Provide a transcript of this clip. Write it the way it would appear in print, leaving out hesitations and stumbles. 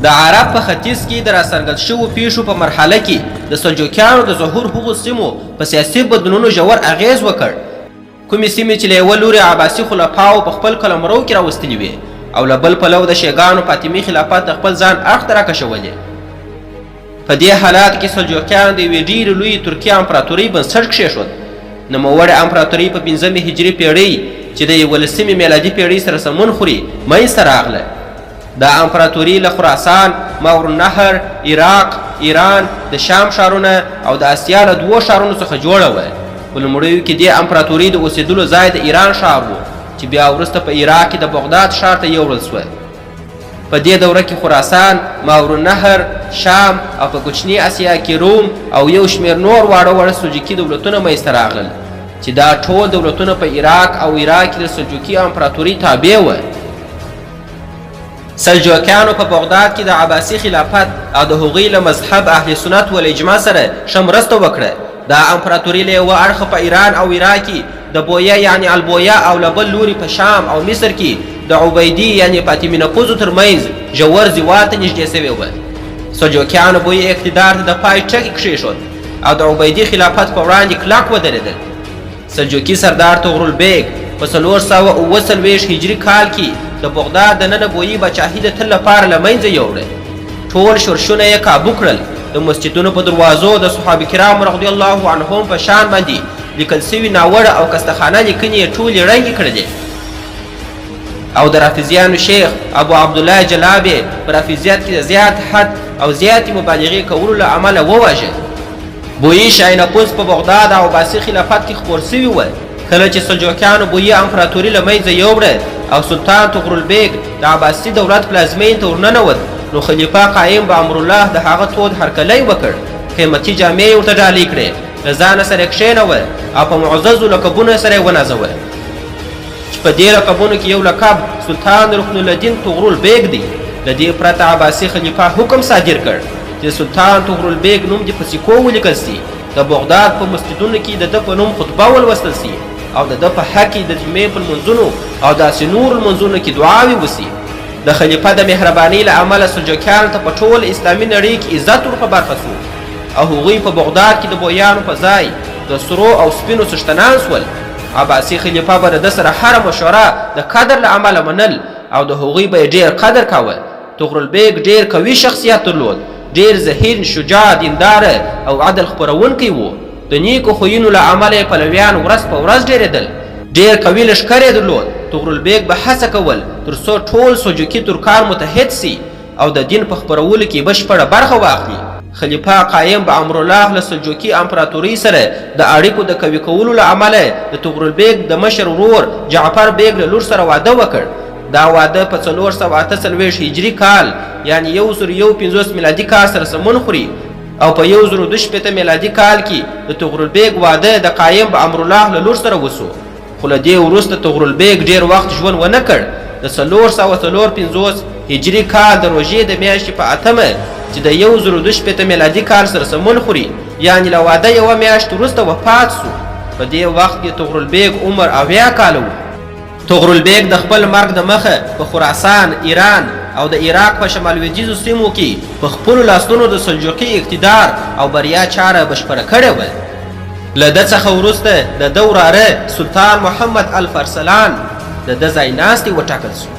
د عرب په ختیځ کې د راڅرګند شوو پیښو په مرحله کې د سلجوکیانو د ظهور هغو سیمو په سیاسي بدلونونو ژور اغیز وکړ، کومې سیمې چې له یوه لوري عباسي خلفاوو په خپل قلمرو کې راوستلې وې او له بل پلوه د شیعګانو فاطمي خلافت د خپل ځان اړخ ته راکشولې. په دې حالاتو کې سلجوقیانو د یوې ډېرې لویې ترکي امپراتورۍ بنسټ کښېښود. نوموړې امپراتورۍ په پنځمې هجري پېړۍ چې د یولسمې میلادي پېړۍ سره سمون خوري، منځته راغله. دا امپراتوري له خراسان، ماورالنهر، عراق، ایران، د شام ښارونه او د اسیا له دوو ښارونو څخه جوړه وه. په لومړیو کې دې امپراتورۍ د اوسېدلو ځای د ایران ښار و چې بیا وروسته په عراق کې د بغداد ښار ته یوړل شوه. په دې دوره کې خراسان، ماورالنهر، شام او په کوچني اسیا کې روم او یو شمېر نور واړه وړه سلجوکي دولتونه منځته راغلل چې دا ټول دولتونه په عراق او عراق کې د سلجوکي امپراتورۍ تابع وه. سلجوکیانو په بغداد کې د عباسي خلافت او د هغوی له مذهب اهل سنت والاجماع سره ښه مرسته وکړه. دا امپراتوري له یوه اړخه په ایران او عراق کې د بویه یعنې البویه او له بل لوري په شام او مصر کې د عبیدي یعنې فاطمي نفوذو تر منځ ژور زوال ته نږدې شوې وه. سلجوکیانو بویي اقتدار ته د پای ټکی کښېښود او د عبیدي خلافت په وړاندې کلک ودرېدل. سلجوکي سردار طغرل بیګ په 447 هجري کال کې د بغداد د ننه بویي باچاهي د تل لپاره له منځه یوړه. ټول شورشونه یې کابو کړل، د مسجدونو په دروازو د صحابه کرامو رضی الله عنهم په شان باندې لیکل شوي ناوړه او کستخانه لیکنې یې ټولې ړنګې کړلې او د رافضیانو شیخ ابو عبدالله جلاب یې په رافضیت کې د زیات حد او زیاتې مبالغې کولو له امله وواژه. بویي شاهي نفوذ په بغداد او عباسي خلافت کې خپور شوي و. کله چې سلجوکیانو بویي امپراتوري له منځه یووړه او سلطان طغرل بیګ د عباسي دولت پلازمېنې ته ورننوت، نو خلیفه قایم بامرالله د هغه تود هرکلی وکړ، قیمتي جامې یې ورته ډالۍ کړې، له ځانه سره یې کښېنوه او په معززو لقبونو سره یې ونازوه. چې په دې لقبونو کې یو لقب سلطان رکن الدین طغرل بیګ دی. له دې پرته عباسي خلیفه حکم صادر کړ چې د سلطان طغرل بیګ نوم دې په سکو ولیکل شي، د بغداد په مسجدونو کې د ده په نوم خطبه ولوستل شي او د ده په حق کې د جمعې په لمونځونو او داسې نورو لمونځونو کې دعاوې وشي. د خلیفه د مهربانۍ له امله سلجوکیانو ته په ټوله اسلامي نړۍ کې عزت ور په برخه شو او هغوی په بغداد کې د بویانو په ځای د سرو او سپینو څښتنان شول. عباسي خلیفه به د ده سره هره مشوره د قدر له امله منل او د هغوی به یې ډېر قدر کاوه. طغرل بیګ ډېر قوي شخصیت درلود، ډېر ذهین، شجاع، دینداره او عدل خپرونکی و. د نیکو خویونو له امله یې پلویان ورځ په ورځ ډېرېدل. ډېر قوي لښکر یې درلود. طغرل بیګ به هڅه کول تر څو ټول سلجوکي ترکان متحد شي او د دین په خپرولو کې بشپړه برخه واخلي. خلیفه قایم بامرالله له سلجوکي امپراتورۍ سره د اړیکو د قوي کولو له امله د طغرل بیګ د مشر ورور جعفر بیګ له لور سره واده وکړ. دا واده په 448 هجري کال یعنې 1051 میلادي کال سره سمون خوري او په 1062 میلادي کال کې د طغرل بیګ واده د قایم بامرالله له لور سره وشو. خو له دې وروسته طغرل بیګ ډېر وخت ژوند ونه کړ. د 454 هجري کال د روژې د میاشتې په اتمه چې د 1062 میلادي کال سره سمون خوري، یعنې له واده یوه میاشت وروسته وفات شو. په دې وخت کې طغرل بیګ عمر 70 کاله و. طغرل بیګ د خپل مرګ د مخه په خراسان، ایران او د عراق په شمال لوېدیځو سیمو کې په خپلو لاسونو د سلجوقي اقتدار او بریا چاره بشپړه کړې وه. له ده څخه وروسته د ده وراره سلطان محمد الف ارسلان د ده ځای ناستی وټاکل شو.